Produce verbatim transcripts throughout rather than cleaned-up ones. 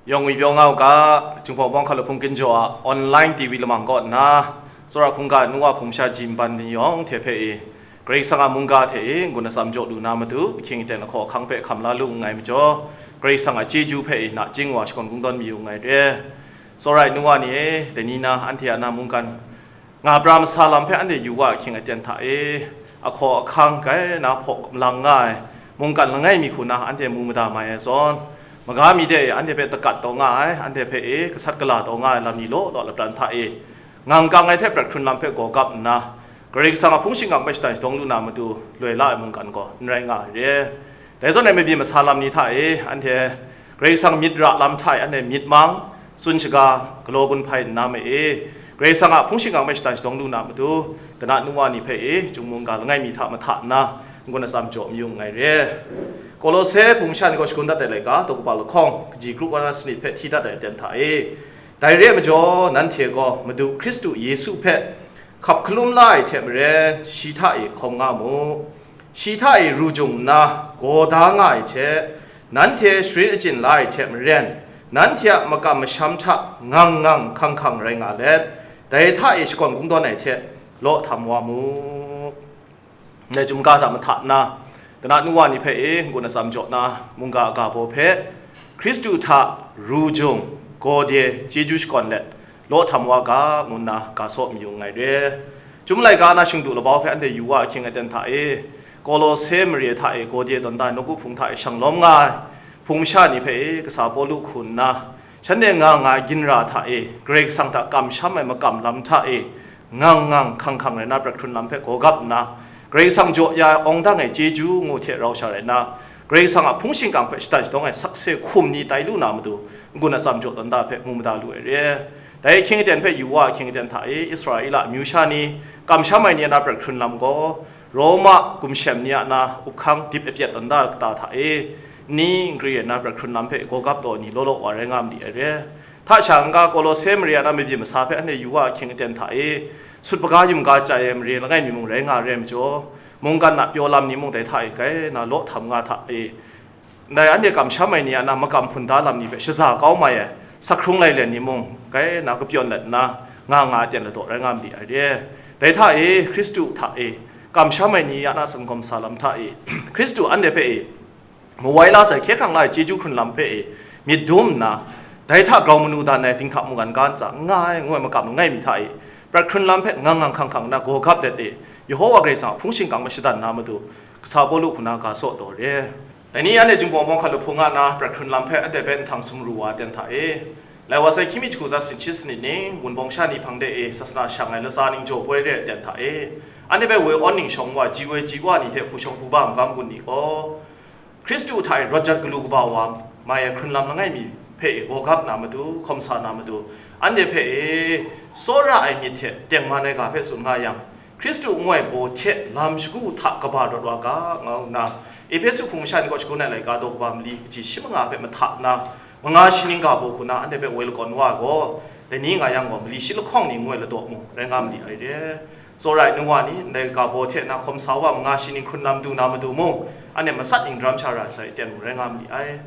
Yawng ngwi pyaw nga u ga, Jinghpaw Bawng Hkalup Hpung Ginjaw a online T V lamang kaw nna, tsawra hkungga nu wa hpung sha ji nban ni yawng hte hpe i, Karai Kasang a mungga hte i n-gun atsam jaw lu na matu, ahkying aten ahkaw ahkang hpe hkam la lu nngai majaw, Karai Kasang a chyeju hpe i nachying wa shakawn kungdawn mayu nngai re. Tsawra ai nu wa ni e, dai ni na anhte a na mungkan nga pra masa lam hpe anhte yu wa ahkying aten hta e, ahkaw ahkang kai na hpaw malang nga ai mungkan langai mi hku na anhte mu mada mai ai zawn, maga mi de anhte hpe dakat taw nga ai, anhte hpe e gasat gala taw nga ai lam ni law law lapran hta e, ngang kang ai hte prat hkrun lam hpe gaw gap nna, Karai Kasang a hpung shingkang hpe shatan shadawng lu na matu loi la ai mungkan gaw n rai nga ai re. Dai zawn e mabyin masa lam ni hta e, anhte Karai Kasang myit ra lam hta e anhte myit mang, tsun shaga, galaw gun hpai nna ma e, Karai Kasang a hpung shingkang hpe shatan shadawng lu na matu, dana nu wa ni hpe e, chyum mungga langai mi hta mahta nna, n-gun atsam jaw mayu nngai re. Kolose hpung sha ni gaw shagun dat ai laika, daw kaba lahkawng, kaji grup wa na sanit hpe hti dat ai aten hta e, dai re ai majaw, nanhte gaw Madu Hkristu Yesu hpe hkap hkalum la ai hte maren, shi hta e hkawm nga mu. Shi hta e ru jung nna gaw da nga ai hte, nanhte sharin achyin la ai hte maren, nanhte a makam masham hta ngang ngang hkang hkang rai nga let, dai hta e shakawn kungdawn ai hte law htam wa mu. Ndai chyum ga hta mahta nna, dana nu wa ni hpe e n-gun atsam jaw na, mungga a ga baw hpe, Hkristu hta ru jung, gaw de, chyeju shakawn let, law htam wa ga, ngu nna ga saw mayu nngai re. Chyum laika na shingdu labau hpe anhte yu wa ahkying aten hta e, Kolose mare hta e, gaw de tawn da ai nawku hpung hta e shang lawm nga ai hpung masha ni hpe e, kasa Pawlu hku nna, shanhte nga nga ai ginra hta e, Karai Kasang hta kamsham ai makam lam hta e, ngang ngang hkang hkang rai na prat hkrun lam hpe gaw gap nna, Karai Kasang jaw ya ai awng dang ai chyeju ngu hte rau sha rai nna, Karai Kasang a hpung shingkang hpe shatan shadawng ai sakse hkum ni tai lu na matu, n-gun atsam jaw tawn da hpe mu mada lu ai re. Dai ahkying aten hpe yu wa ahkying aten hta e, Israela amyu sha ni, kamsham ai ni a na prat hkrun lam gaw, Roma gumshem ni a na up hkang dip apyet tawn da kata hta e, ni n-gri ai na prat hkrun lam hpe gaw gap taw ni law law wa rai nga ma li ai re. Hta sha n-ga, Kolose mare a na mabyin masa hpe anhte yu wa ahkying aten hta e, sut baga yum ga chyai ai mare langai mi mung rai nga re ai majaw, mungkan a pyaw lam ni mung dai hta e kai na law htam nga hta e, ndai anhte kamsham ai ni a na makam hpun da lam ni hpe shaza kau mai ai, sak hkrung lailen ni mung kai na kapyawn let nna, nga nga aten ladaw rai nga ma li ai re. Dai hta e, Hkristu hta e, kamsham ai ni a na sanggawm sa lam hta e, Hkristu anhte hpe e, mawai la sai hkye hkrang la ai chyeju hkrun lam hpe e myit dum nna, dai hta grau manu dan ai dinghta mungkan ga ntsa n nga ai, ngu ai makam langai mi hta e, prat hkrun lam hpe ngang ngang hkang hkang nna gaw gap let e, Yehova Karai Kasang a hpung shingkang hpe shatan na matu, kasa Pawlu hku na ga saw taw re. Dai ni anhte Jinghpaw Bawng Hkalup Hpung a na prat hkrun lam hpe anhte hpe nhtang sumru wa ai aten hta e, lai wa sai hkying mi jahku za sinchit sanit ning, Wunpawng sha ni hpang de e sasana shang ai latsa ning jaw poi re ai aten hta e, anhte hpe woi awn ning shawng wa, ji woi ji wa ni hte hpu shawng hpu ba magam gun ni gaw, Hkristu hta e rawt jat galu kaba wa mai ai hkrun lam langai mi hpe e gaw gap na matu, hkawm sa na matu, anhte hpe e tsawra ai myit hte tengman ai ga hpe tsun nga yang, Hkristu ngu ai baw hte lam shagu hta kaba rawt wa ga, nga nna, Ehpesu hpung masha ni kaw shagun ai laika daw kaba mali kaji shi manga hpe mahta nna, manga shi ning ga baw hku na anhte hpe woi lakawn wa ai gaw, dai ni nga yang gaw, mali shi lahkawng ni ngu ai ladaw mung rai nga ma li ai re. Tsawra ai nu wa ni, ndai ga baw hte na hkawm sa wa manga shi ning hkrun lam du na matu mung, anhte matsat ning daram sha ra sai aten mung rai nga ma li ai.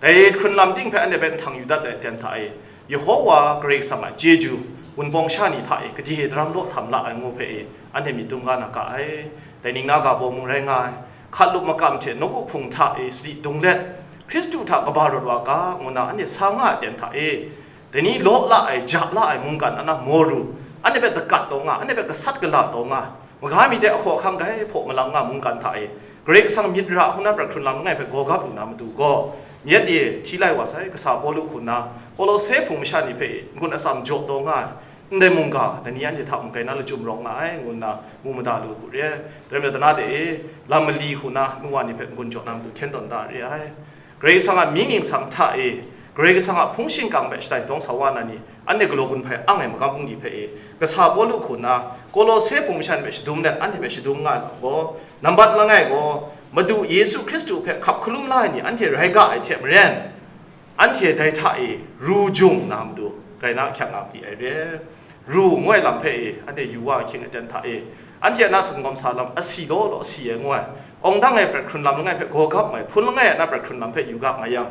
Dai hkrun lam ting hpe anhte hpe nhtang yu dat ai aten hta e, Yehova Karai Kasang a chyeju, Wunpawng sha ni hta e gade daram law htam la ai ngu hpe e, anhte myit dum ga na ga ai. Dai ning na ga baw mung rai nga ai. Hkat lup makam hte nawku hpung hta e sadi dung let, Hkristu hta kaba rawt wa ga, ngu na anhte sa nga ai aten hta e, dai ni law la ai, ja la ai mungkan ana maw ru, anhte hpe dakat taw nga, anhte hpe gasat gala taw nga, maga mi de ahkaw ahkang grai hpaw malang nga mungkan hta e, Karai Kasang myit ra hku na prat hkrun lam langai hpe gaw gap lu na matu gaw, myit de hti lai wa sai, kasa Pawlu hku na, Kolose hpung masha ni hpe n-gun atsam jaw taw nga ai, ndai mungga, dai ni anhte hta mung kai na lachyum rawng nga ai, ngu nna mu mada lu hku re. Dai rai majaw, dana de e, lam mali hku na nu wa ni hpe n-gun jaw na matu hkyen tawn da re ai. Karai Kasang a mying ningsang hta e, Karai Kasang a hpung shingkang hpe shatan shadawng sa wa na ni, anhte galaw gun hpai ang ai magam hpung ni hpe e, kasa Pawlu hku na, Kolose hpung masha ni hpe shadum let, anhte hpe shadum nga ai lam gaw, nambat langai gaw, Madu Yesu Hkristu hpe hkap hkalum la ai ni anhte rai ga ai hte maren, anhte dai hta e ru jung na matu, rai na ahkyak nga ma li ai re. Ru ngu ai lam hpe e, anhte yu wa ahkying aten hta e, anhte a na sanggawm sa lam asi law law asi ai ngu ai, awng dang ai prat hkrun lam langai hpe gaw gap mai, hpun langai a na prat hkrun lam hpe yu ga nga yang,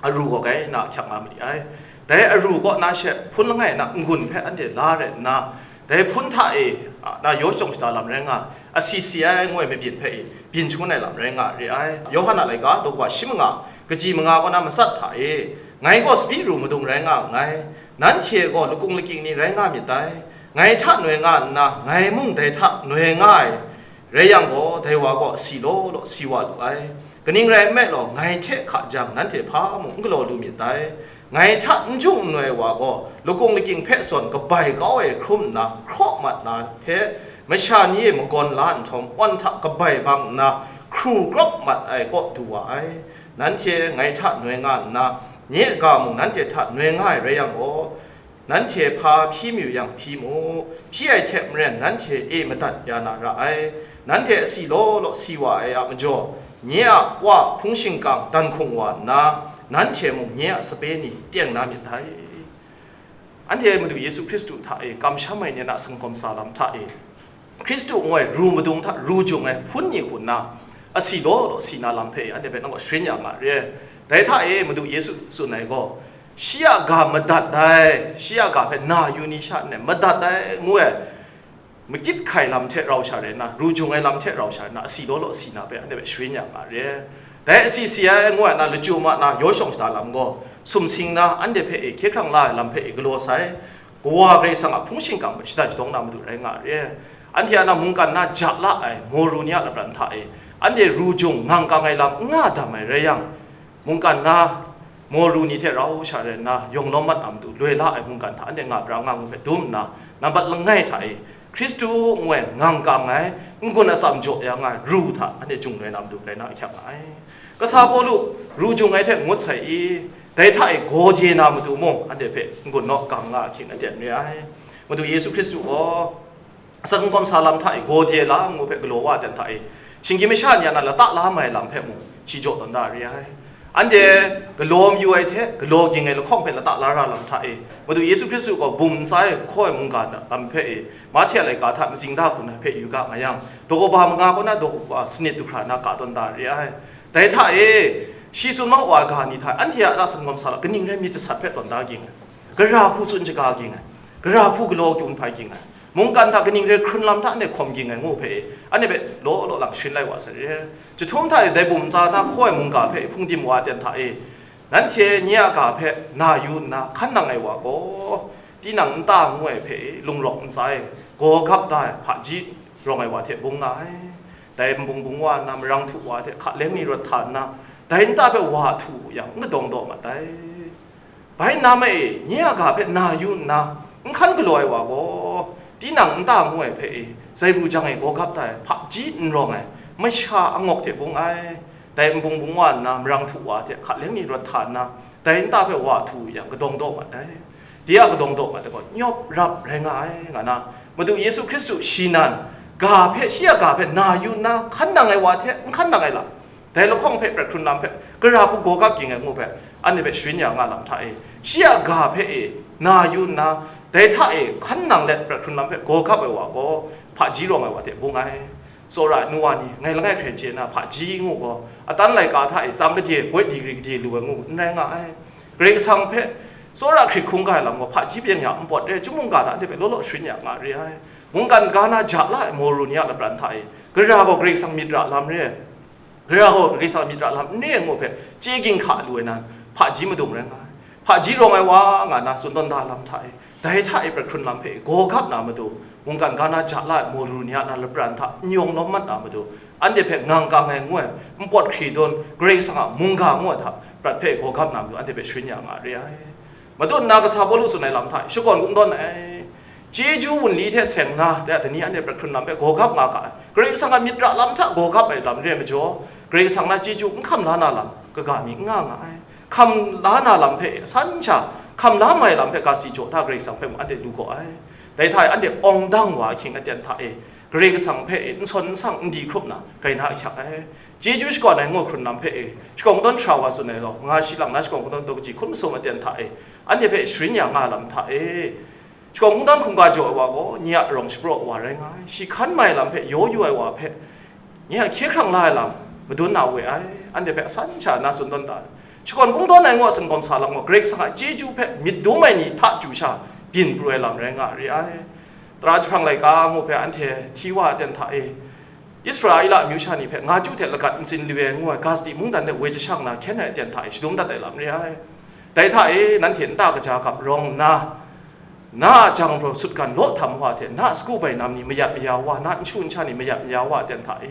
aru gaw gai na ahkyak nga ma li ai. Dai aru kaw na she hpun langai na n-gun hpe anhte la rai nna, dai hpun hta e, a, na yaw chyawng shada lam rai nga, asi si ai ngu ai mabyin hpe e, byin shangun ai lam rai nga re ai. Yawhan a laika daw kaba shi manga, kaji manga kaw na matsat hta e, ngai gaw sabi ru madung rai nga nngai, nanhte gaw lakung lakying ni rai nga myit dai, ngai hta noi nga nna, ngai mung dai hta noi nga ai rai yang gaw, dai wa gaw asi law law si wa lu ai. Kaning rai nme law, ngai hte hka jang nanhte hpa mung n galaw lu myit dai. Ngai hta n jung n noi wa gaw, lakung lakying hpe zawn kabai kau ai hkrum nna hkraw mat na hte, masha ni e magawn la nhtawm, awn hta kabai bang nna hkru krawp mat ai kaw du wa ai. Nanhte ngai hta noi nga nna, nye a ga mung nanhte hta noi nga ai rai yang gaw, nanhte hpa hpyi mayu yang hpyi mu, hpyi ai hte maren nanhte e madat ya na ra ai. Nanhte asi law law si wa ai a majaw, nye a Wa hpung shingkang dan hkung wa nna, nanhte mung nye a sape ni teng na myit dai. Anhte Madu Yesu Hkristu hta e kamsham ai ni a sangkawm sa lam hta e, Hkristu ngu ai ru madung hta ru jung ai hpun ni hku nna, asi law law si na lam hpe anhte hpe nang kaw sharin ya nga re. Dai hta e Madu Yesu tsun ai gaw, shi a ga madat ai, shi a ga hpe na yu ni sha nna madat ai ngu ai, makyit hkai lam hte rau sha rai nna, ru jung ai lam hte rau sha rai nna, asi law law si na hpe anhte hpe sharin ya nga re. Dai asi si ai ngu ai na, lachyum a na yaw shawng shada lam gaw, sumsing na anhte hpe e hkye hkrang la ai lam hpe e galaw sai, Kawa Karai Kasang a hpung shingkang hpe shada jadawng na matu rai nga re. Anhte a na mungkan na ja la ai, moru ni a lapran hta e, anhte ru jung ngang kang ai lam n nga dam ai rai yang, mungkan na moru ni hte rau sha rai nna, yawng lawm mat na matu loi la ai mungkan hta anhte nga pra nga ngu hpe dum nna, nambat langai hta e, Hkristu ngu ai ngang kang ai, n-gun atsam jaw ya nga ai ru hta anhte jung noi na matu rai na ahkyak nga ai. Kasa Pawlu, ru jung ai hte ngut sai i, dai hta e gaw de na matu mung, anhte hpe n-gun naw gang nga ahkying aten re ai. Madu Yesu Hkristu gaw, asak n-gawm sa lam hta e gaw de la ngu hpe galaw wa aten hta e, shinggyim masha ni a na lata la mai lam hpe mung, shi jaw tawn da re ai. Anhte galaw mayu ai hte galaw ging ai lahkawng hpe lata la ra lam hta e, Madu Yesu Hkristu gaw bum ntsa e hkaw ai mungga lam hpe e, Mahte a laika hta matsing da hku na hpe yu ga nga yang, daw kaba manga kaw na daw kaba sanit du hkra na ka tawn da re ai. Dai hta e, shi tsun mahkra wa ai ga ni hta anhte a ra sangawm sa la kaning rai myit jasat hpe tawn da ging ai, gara hku tsun shaga ging ai, gara hku galaw kyun hpai ging ai, mungkan hta kaning rai hkrun lam hta anhte hkawm ging ai ngu hpe, anhte hpe law law lang sharin lai wa sai re. Jahtum hta e dai bum ntsa na hkaw ai mungga hpe hpungdim wa ai ten hta e, nanhte nye a ga hpe na yu nna hkan nang ai wa gaw, tinang nta ngu ai hpe lungrawk ntsa e gaw gap da ai hpaji rawng ai wa hte bung nga ai. Dai nbung bung wa nna, marang htu wa hte hka leng ni rawt hta nna, dai nta hpe wa htu yang, n kadawng daw mat ai. Bai nna ma e, nye a ga hpe na yu nna, n hkan galaw ai wa gaw, tinang nta ngu ai hpe e, zaibru jang e gaw gap da ai, hpaji n rawng ai, masha angawk hte bung ai. Dai nbung bung wa nna, marang htu wa hte hka leng ni rawt hta nna, dai nta hpe wa htu yang, kadawng daw mat ai. De a kadawng daw mat ai gaw, nyawp rap rai nga ai, nga na, Madu Yesu Hkristu shi nan, ga hpe, shi a ga hpe na yu nna, hkan nang ai wa hte n hkan nang ai lam, dai lahkawng hpe, prat hkrun lam hpe, gara hku gaw gap ging ai ngu hpe, anhte hpe sharin ya nga lam hta e, shi a ga hpe e, na yu nna, dai hta e hkan nang let prat hkrun lam hpe gaw gap ai wa gaw, hpaji rawng ai wa hte bung ai. Tsawra ai nu wa ni, ngai langai hkrai chye na, hpaji ngu gaw, atan laika hta e tsang gade, boi digri gade lu ai ngu n rai nga ai. Karai Kasang hpe tsawra hkrit hkungga ai lam gaw, hpaji byeng ya npawt re, chyum mungga hta anhte hpe law law sharin ya nga re ai. Mungkan ga na ja la ai moru ni a lapran hta e, gara gaw Karai Kasang myit ra lam re ai. Gara gaw Karai Kasang myit ra lam n re ai ngu hpe, chye ging hka lu ai nan, hpaji madung rai nga ai. Hpaji rawng ai wa nga na tsun tawn da lam hta e, dai hta e prat hkrun lam hpe gaw gap na matu, mungkan ga na ja la ai moru ni a na lapran hta n yawng lawm mat na matu, anhte hpe ngang kang ai ngu ai, npawt hkri dawn, Karai Kasang a mungga ngu ai hta prat hpe gaw gap na matu, anhte hpe sharin ya nga re ai. Matut nna kasa Pawlu tsun ai lam hta e, shakawn kungdawn ai. Chyeju wunli hte seng na, dai a dani anhte prat hkrun lam hpe gaw gap nga ga ai. Karai Kasang a myit ra lam hta gaw gap ai lam re ai majaw, Karai Kasang na chyeju n hkam la na lam, kaga mi n nga nga ai. Hkam la na lam hpe, san sha, hkam la mai lam hpe ga si jaw hta Karai Kasang hpe mung anhte lu gaw ai. Dai hta e anhte awng dang wa ahkying aten hta e, Karai Kasang hpe e n sawn n sang n di hkrup na, grai na ahkyak ai. Chyeju shakawn ai ngu hkrun lam hpe e, shakawn kungdawn hkra wa tsun ai law, nga shi lang na shakawn kungdawn daw kaji hkun masum aten hta e, anhte hpe sharin ya nga lam hta e, shakawn kungdawn hkungga jaw ai wa gaw, nye a arawng shapraw ai wa rai nga ai. Shi hkan mai lam hpe yaw yu ai wa hpe, nye a hkye hkrang la ai lam madun na we ai. Anhte hpe asan sha na tsun tawn da ai. Shakawn kungdawn ai ngu a singkawm sa lam gaw, Karai Kasang a chyeju hpe myit dum ai ni hta chyu sha byin pru ai lam rai nga re ai. Tara jahprang laika ngu hpe anhte hti wa ai aten hta e, Israela amyu sha ni hpe nga chyu hte lagat ntsin lu ai ngu ai Gazdi mungdan de woi jashang na hkyen ai aten hta e shadum dat ai lam re ai. Dai hta e nanhte nta kaja gap rawng nna, na a jang rau sutgan law htam wa hte, na a sagu bainam ni mayat maya wa, na a nshu nsha ni mayat maya wa aten hta e,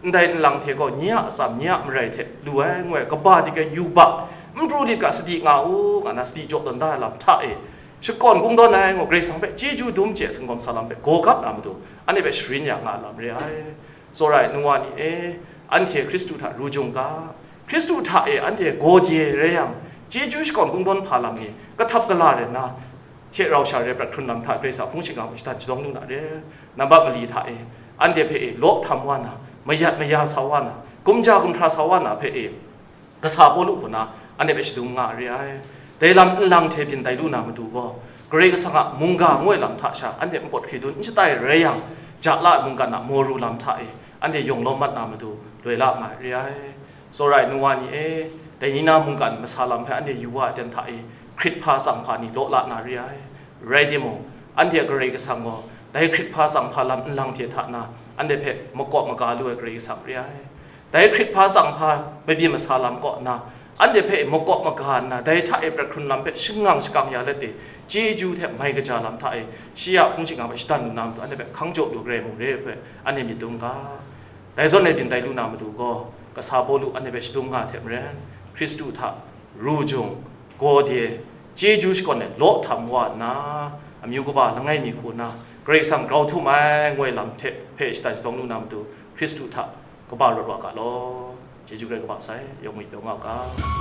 ndai nlang hte gaw nye a atsam, nye a marai hte lu ai ngu ai kaba dik ai yubak, n pru lit ga sadi nga u, nga na sadi jaw tawn da ai lam hta e, shakawn kungdawn ai ngu Karai Kasang hpe chyeju dum chye singkawm sa lam hpe gaw gap na matu, anhte hpe sharin ya nga ai lam re ai. Tsawra ai nu wa ni e, anhte Hkristu hta ru jung ga, Hkristu hta e anhte gaw de rai yang, chyeju shakawn kungdawn hpa lam ni kahtap kala rai nna, hte rau sha re prat hkrun lam hta Karai Kasang hpung shingkang hpe shatan shadawng lu na re. Nambat mali hta e, anhte hpe e law htam wa na, mayat maya sa wa na, gumja gumhpra sa wa na hpe e, kasa Pawlu hku na anhte hpe shadum nga re ai. Dai lam nlang hte byin tai lu na matu gaw, Karai Kasang a mungga ngu ai lam hta sha anhte npawt hkridun n shatai rai yang, ja la ai mungkan a moru lam hta e anhte yawng lawm mat na matu loi la nga re ai. Tsawra ai nu wa ni e, dai ni na mungkan masa lam hpe anhte yu wa ai aten hta e, hkrit hpa tsang hpa ni law la na re ai. Rai timung, anhte a Karai Kasang gaw dai hkrit hpa tsang hpa lam nlang hte hta na anhte hpe makawp maga lu ai Karai Kasang re ai. Dai hkrit hpa tsang hpa mabyin masa lam kaw na, anhte hpe makawp maga nna, dai hta e prat hkrun lam hpe shangang shakang ya let e, chyeju hte mai kaja lam hta e, shi a hpung shingkang hpe shatan lu na matu, anhte hpe hkang jaw lu ai Karai mung re ai hpe, anhte myit dum ga. Dai zawn e byin tai lu na matu gaw, kasa Pawlu anhte hpe shadum nga ai hte maren, Hkristu hta ru jung, gaw de, chyeju shakawn e law htam wa nna, amyu kaba langai mi hku na, Karai Kasang grau htum ai ngoi lam hte hpe shatan shadawng lu na matu, Hkristu hta kaba rawt wa ga law. Chyeju Karai kaba sai, yawng myit yawng nga u ga.